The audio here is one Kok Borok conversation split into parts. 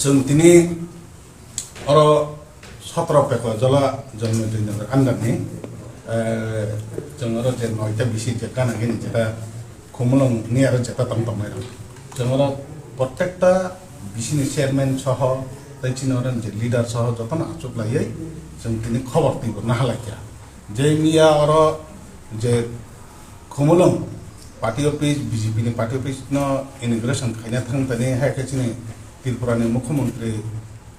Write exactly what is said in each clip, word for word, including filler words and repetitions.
Chwng tini oro sotro Pekwa Jola Janmajoi Nagar under ni, eh, chwng oro je noita bisi je gana gini jeta Khumulwng ni aro jeta tong tong nai rok. Chwng oro prottekta bisi ni chairman soho tei chini oro je leader soho jotono achuk laiwi chwng tini khobor twibo naha laikha. Je miya oro je Khumulwng party office, B J P ni party office no inauguration khaina thang tani hai khe chini Tripura ni Mukhyamantri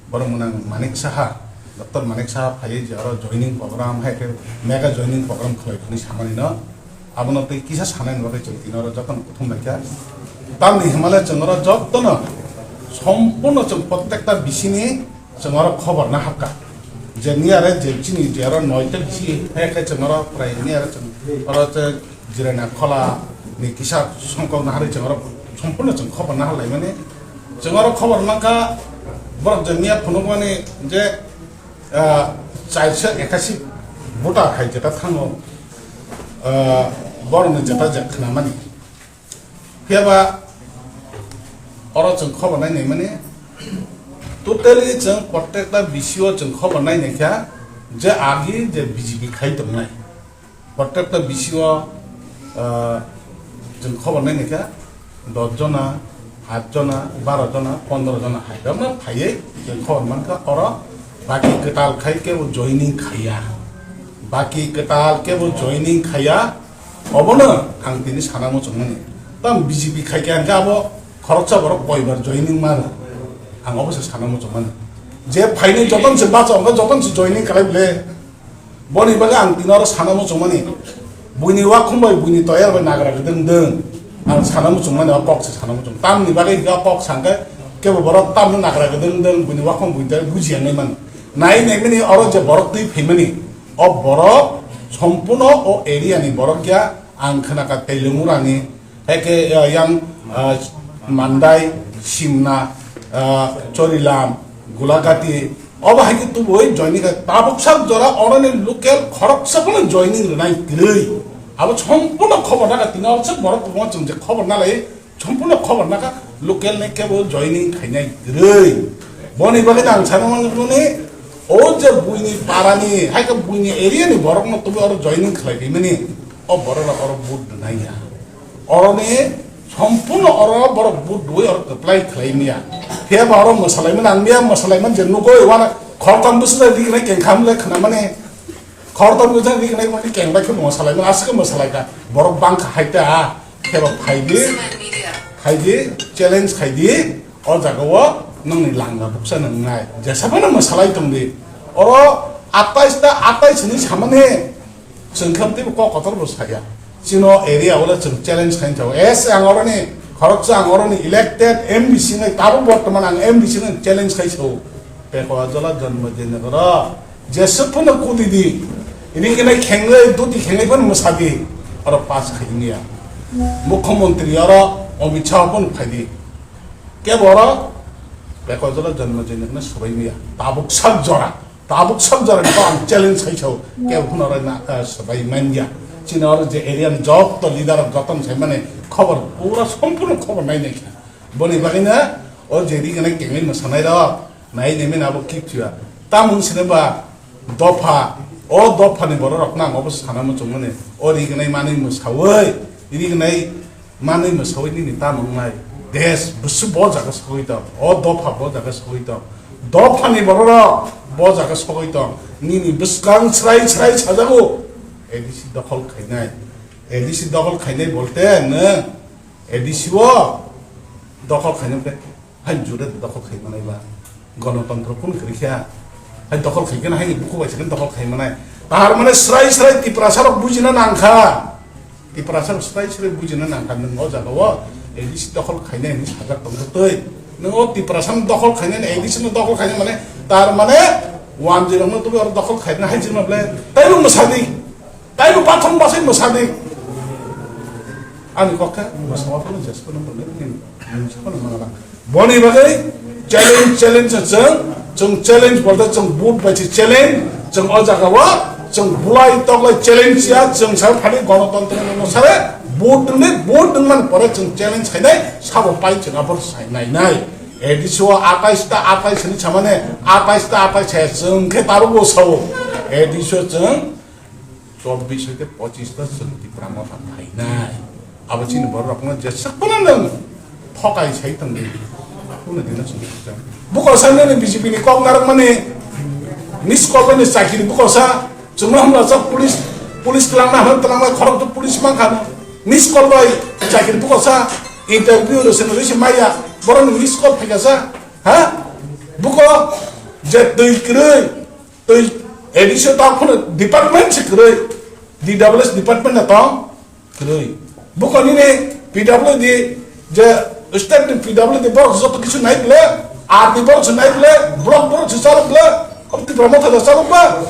borok mwnang Manik Saha, Doctor Manik Saha phaiwi je oro joining program hai khe mega joining program khlai thani samani no abono tei kisa sanani bagwi chwng tini oro jotono kuthum laikha. Tamni hwnmale chwng oro jotono sompurno chwng prottekta bisini chwng oro khobor na habkha. Je ni are je chini je oro noita bisi hai khe chwng oro prai ni are chwng oro je Jirana Khola ni kisa songkok naharwi chwng oro sompurno chwng khobor nahar laimani. Chwng oro khobor mankha borok je miya phunukmani je, ah, chairso ekasi voter hai jeta thango, ah, borokni jeta je khnamani. Phiya ba oro chwng khobor nai naimani, totally chwng prottekta bisio chwng khobor nai naikha je agi je B J P khai tongnai. Prottekta bisio, ah, chwng khobor nai naikha dos jona, at jona, baro jona, pondro jona hai rokno phaiwi chwng khobor mankha oro baki kwtal khai kebo joining khaiya. Baki kwtal kebo joining khaiya. Obono ang tini sana muchungmani. Tam B J P khai khe ang khe abo khoroksa borok koibar joining mano. Ang obo se sana muchungmani. Je phaini joton se bacha, ang joton se joining khlai bole. Boni bagwi ang tini oro sana muchungmani. Buini wakhum bai, buini toyar bai nagra gdwng dwng. Ang sana muchungmani, o kok se sana muchung. Tamni bagwi o kok sangkhe kebo borok tamno nagra gdwng dwng, buini wakhum buini toyar bujiya nai mano. Nai nai mani oro je borok twi phaimani. O borok sompurno o area ni borok ya, ang khwnakha Teilumurani, hai khe, ah, yang, ah, Mandai, Simna, ah, Chorilam, Gulagati, obo hai khe tubui joining kha tabuk sak jora oroni local khoroksa phano joining rwnai kwrwi. Abo sompurno khobor naka tini oro borok kwbangma chwng je khobor nalai. Sompurno khobor naka local ni kebo joining khainai kwrwi. Boni bagwi ang sana mani o je buini parani, hai khe buini area ni borokno tubui oro joining khlai phaimani, o borok rok oro vote rwnai ya. Oroni sompurno oro borok vote rwui oro kwplai khlai maya. Phiya ba oro mwsalaimani ang maya mwsalaimani je nugui wana khortam bwswk riknai kengkham le khwnamani. Khorokthom gwnang ri khnai mani keng bai khe mwsalai mani aswk mwsalai kha. Borok bang kha hai ta. Khe ba phai di. Phai di, challenge khai di. O jaga o nongni langa buksa nang nai. Jesa phano mwsalai tong di. Oro atais ta atais ni samani chwng khe tei kok kotor bo saya. Chino area o le chwng challenge khai tho. Es ang oroni khoroksa ang oroni elected M D C nai tabuk bortoman ang M D C nai challenge khai so. Pekwa Jola Janmajoi Nagar o. Jeswk phano kudi di. Ini kene khenglai, duti khenglai phano mwsa di. Oro pass khai niya. Mukhyamantri oro Amit Shah phano phai di. Kebo oro Pekwa Jola Janmajoi Nagar no swbai niya. Tabuk sak jora. Tabuk sak jora ni ang challenge khai sao. Kebo phano oro na, eh, swbai man ya. Chini oro je area ni jotto leader rok joto sai mane khobor pura sompurno khobor nai nai kha. Boni bagwi na o je ri kene khenglai mwsanai rok. Nai nai mena abo kipchia. Tamung sini ba dopha. O dopha ni borok rok nang obo sana muchung mani. O rignai manwi mwsawi. Rignai manwi mwsawi nini tamung nai. Des busu bo jaga sawi tong. O dopha bo jaga sawi tong. Dopha ni borok rok bo jaga sawi tong. Nini bwskang srai srai sajago. A D C dokhol khainai. A D C dokhol khainai bolte nw A D C o dokhol khainai bolte. Hai jure dokhol khai manai ba. Gonotontro kun kri kha. Hai dokhol khai kena hai buku bai sakhen dokhol khai manai. Tar mane srai srai Tiprasa rok bujina nang kha. Tiprasa rok srai srai bujina nang kha. Nung o jaga o A D C dokhol khainai ni sajak tong twi. Nung o Tiprasa dokhol khainai A D C no dokhol khainai mane tar mane wanjwi rok no twi oro dokhol khainai hai jima ble. Tai nung mwsadi. Tai bo pathom basai mwsadi. Ani kok khe mwsama phano jesphano phano nini mwsama phano mangala. Boni bagwi challenge, challenge chwng, chwng challenge bolte chwng vote bai se challenge, chwng o jaga o chwng bulai toklai challenge ya, chwng sa phani gonotontro no sare vote nungni, vote nungmani pore chwng challenge khainai, sabo pai chwng abor sai nai nai. A D C o atais ta atais hinwi samani, atais ta atais hai chwng khe tarugo sao. A D C o chwng chobbish hoite pochis ta chwng Tipra Motha phainai. Abo chini borok rokno jeswk phano nwng thokai sai tongdi. Phano dino chwng khe. Buko sanani B J P ni kok narwkmani miss call bai ni chakiri buko sa. Chwngno hamla sa police, police twlangna hwn twlangna khorok to police mankha no. Miss call bai chakiri buko sa interview rwseno rwisi maya. Borok ni miss call phaikha sa. Ha? Buko je twi kwrwi, twi A D C o ta phone department se kwrwi. D W S department na tong. Kwrwi. Buko nini P W D je state ni P W D borok joto kisu nai bwle, R D borok se nai bwle, block borok se chalok bwle, ob Tipra Motha da chalok ba.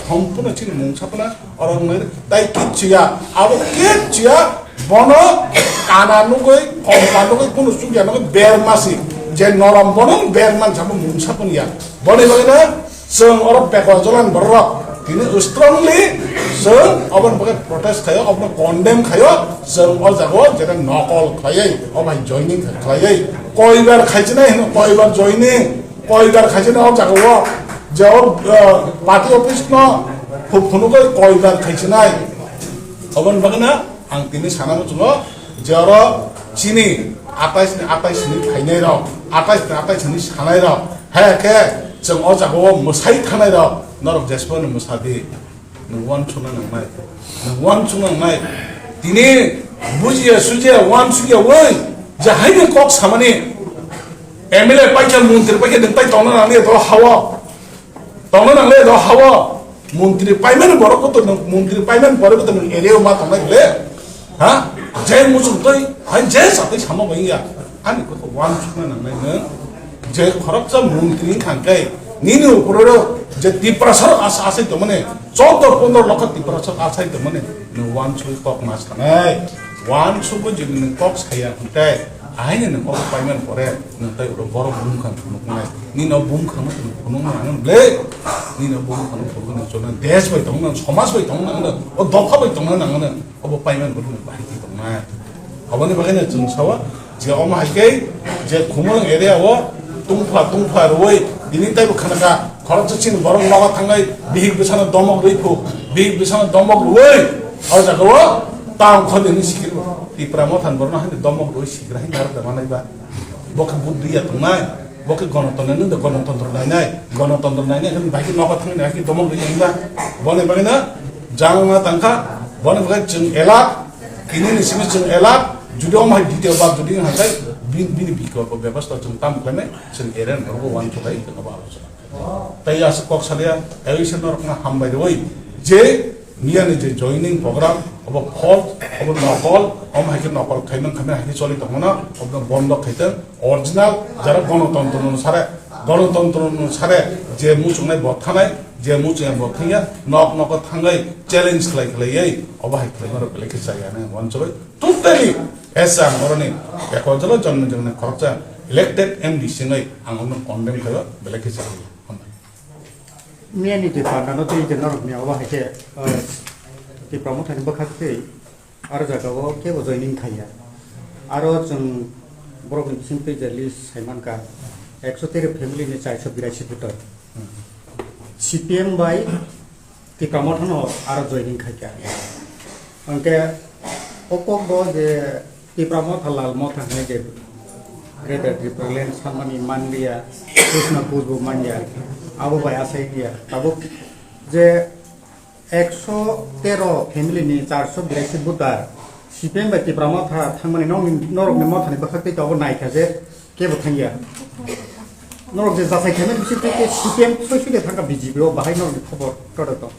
Thompuno chini mung sapna orang nai tai kichu ya, abo kichu ya, bono kana nugui, kompa nugui, kunu chukya nugui, ber masi, je norom bono ber man sabo mung sapun ya. Boni bagina, Chwng oro backward jolan borok tini strongly chwng oboni bagwi protest khaio, obono condemn khaio, chwng o jaga o jeta nokol khlaiwi, o bai joining khlaiwi, koibar khaichinai hino, koibar joining, koibar khaichinai o jaga o je o, uh, party office no phunukgwi koibar khaichinai. Oboni bagwi no ang tini sana muchungo je oro chini atais ni, atais ni phainai rok, atais ni, atais ni sanai rok, hai khe chwng o jaga o mwsai thanai rok, norok jesbo ni mwsa di, nwng uansukna nangnai, nwng uansukna nangnai. Tini bujiya sujiya uansukya wi je haino kok samani M L A paikha, montri paikha, nwng tai tongna nangli to hao. Tongna nangle do hao. Montri paiman borok ko to nwng, montri paiman borok ko to nwng area o ma tongnai le. Ha? Je muchung toi, hai je sa toi sama bai ya. Ani ko to uansukna nangnai nwng. Je khoroksa montri khangkai. Nini uporo je Tiprasa asa asai to mane. Choudo pondro lokho Tiprasa asai to mane. Nwng uansuk tok ma sanai. Uansuk bo je nwng kok saya hwnkhe. Ahaino nwng obo paiman pore, nwng tai oro borok bumkhang phunuknai. Nini o bumkhangno phunukna nangno ble. Nini o bumkhangno phunukna chona desh bai tongna, somaj bai tongna nangno, o dopha bai tongna nangno, obo paiman borok nwng bahai khe tongnai. Aboni bagwi no chwng sao, je omo hai khe, je Khumulwng area o tungphla tungphla rwui, tini taibo khanaka, khoroksa chini borok nogo thangnai, bihik bwsano domok rwi phu, bihik bwsano domok rwui, o jaga o town kholi ni sikiri Tipra Motha ni borokno haino domok rwui Gra hin narwk da manai ba. Bo khe buddhi ya tongnai. Bo khe gonotontro nung da gonotontro nainai. Gonotontro nainai khe bai khe nogo thangni hai khe domok rwui nai ba. Boni bagwi no jang ma tangkha. Boni bagwi chwng elak. Tini ni simi chwng elak. Judi omo hai detail ba judi nang hai bini bikolpo bebostha chwng tam khlainai. Chwng eren borok bo uansuk lai chwng abo alochona. Tai aswk kok salia, tai se norokno hambai rwi je miyani je joining program, obo false, obo nokol, omo hai khe nokol khaimang khaimang hai khe choli tongmano, obo bondo khaitwng, original, jara gonotontro no sare, gonotontro no sare, je muchungnai bo thanai, je muchungnai bo thangya, nok nogo thangwi challenge khlai khlaiwi, obo hai khlaima rok belai khe chaya nai wansugwi, totally, esa ang oroni, ekho jolo jonmo jongnai khoroksa, elected M D C wngwi ang obono condemn khlaio, belai khe chaya. Miyani je panda no tei je norok ni obo hai khe, ah, Tipra Motha ni bwkhak tei aro jaga o kebo joining khaiya. Aro chwng borok ni bising twi je list sai mankha, ekso tero family ni chairso birasi voter. C P M bai Tipra Motha no aro joining khaikha. Hwnkhe o kok bo je Tipra Motha, Lal Motha hinwi je Greater Tipraland sanmani manliya, Krishna Kuch bo manya, abo bai asai liya. Tabuk je ekso tero family ni charso birasi voter, C P M bai Tipra Motha thangmani nokni, norokni Motha ni bwkhak tei tabuk naikha je kebo thangya. Norok je jasai khaimani bising tei C P M soi soi de thangkha B J P o, bahai norokni khobor koto tong.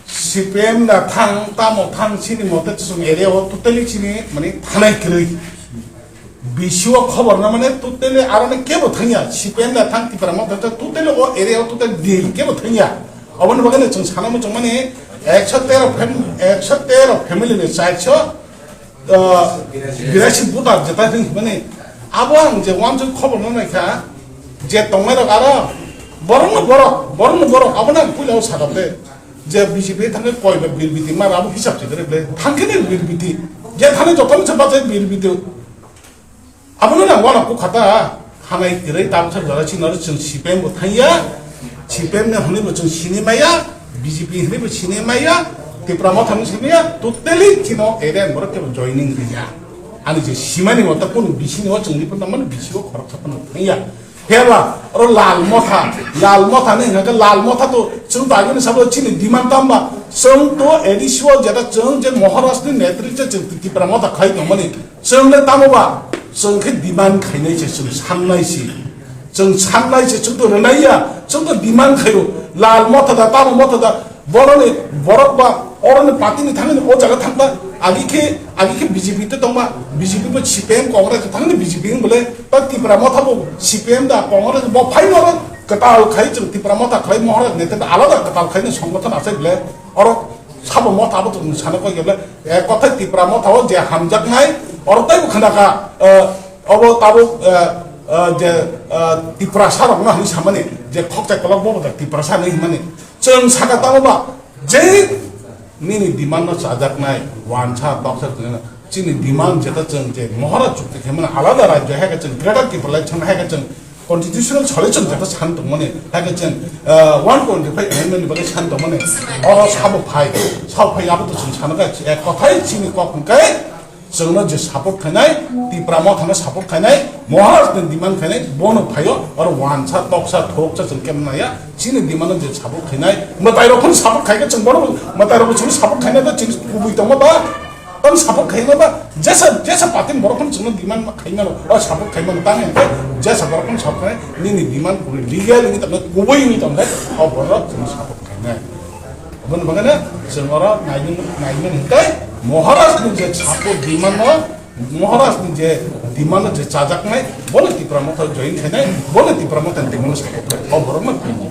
C P M da thang, tamo thang, chini mote chwng area o totally chini mane thanai kwrwi. B C O khobor na mane totally aro ne kebo thangya. C P M da thang, Tipra Motha thang, totally o area o totally deal kebo thangya. Oboni bagwi no chwng sana muchung mani ekso tero fam-, ekso tero family ni chairso ah, birasi butar jeta hwnmani abo ang je uansuk khobor no naikha je tongnairok aro borokno borok, borokno borok, abono ang puila o sakha ble je B J P thangwi koiba bill biti mar abo hisab se kare ble thangkhe ni bill biti je thani jotono se bachai bill biti Abono na wana kukhata hanai kwrwi tamsa jora chini oro chwng C P M bo thangya, C P M ni hwnwi bo chwng sini maya, B J P hwnwi bo sini maya, Tipra Motha hwnwi sini maya, totally chino area borok kebo joining riya. Ani je simani mota kunu bisini o chwng ripor na mani bisi o khorok sapano thangya. Heba, oro Lal Motha, Lal Motha ni hingka khe Lal Motha to chwng to agini sabo chini demand tamba, chwng to A D C o jeta chwng je Maharaj ni netritwe chwng Tipra Motha khai tongmani, chwng le tamo ba, chwng khe demand khainai se, chwng sannai se, chwng sannai se, chwng to rwnai ya, chwng to demand khaio, Lal Motha da, tamo Motha da, Boroni borok ba oroni party ni thangni o jaga thangba, agi khe, agi khe B J P te tongba, B J P bo C P M Congress thangni B J P wng bole, ta Tipra Motha bo C P M da Congress bo phai oro kwtal khai chwng Tipra Motha khai Maharaj nete da alada kwtal khai ni songgothon achai bole, oro sabo Motha bo chwng sana koi bole, e kothai Tipra Motha o je hamjaknai, oro tai bo khana kha, eh, obo tabuk, eh, eh, je, eh, Tiprasa rok no hinwi samani, je khokchai kolok bo bo Tiprasa hinwi himani, Chwng saka tamo ba, je nini demand no chajaknai, wansa, toksa, chini demand jeta chwng je Maharaj chukti khe mano alada rajyo hai khe chwng greater Tipraland chwng hai khe chwng constitutional solution jeta san tongmani hai khe chwng, ah, one twenty-five amendment ni bagwi san tongmani oro sabo phai, sabo phai abo to chwng sana kha ek kothai chini kok hwnkhe Chwngno je support khainai, Tipra Mothano support khainai, Maharaj ni demand khainai, bono phaio, oro wansa, toksa, thoksa chwng kemnaya, chini demand no je support khainai, mwtai rok phano support khaikhe chwng bono, mwtai rok chwng support khainai da chini kubui tongma ba, tong support khainai ba, jesa, jesa party borok phano chwngno demand khaimano, o support khaimano tang hwnkhe, jesa borok phano support khainai, nini demand kubui legal wngwi tongkha, kubui wngwi tongkha, o borok chwng support khainai. Aboni bagwi no chwng oro naimani, naimani hwnkhe Maharaj ni je support demand no, Maharaj ni je demand no je chajaknai, bono Tipra Motha join khainai, bono Tipra Motha ni demand no support khainai. O borok no khainai.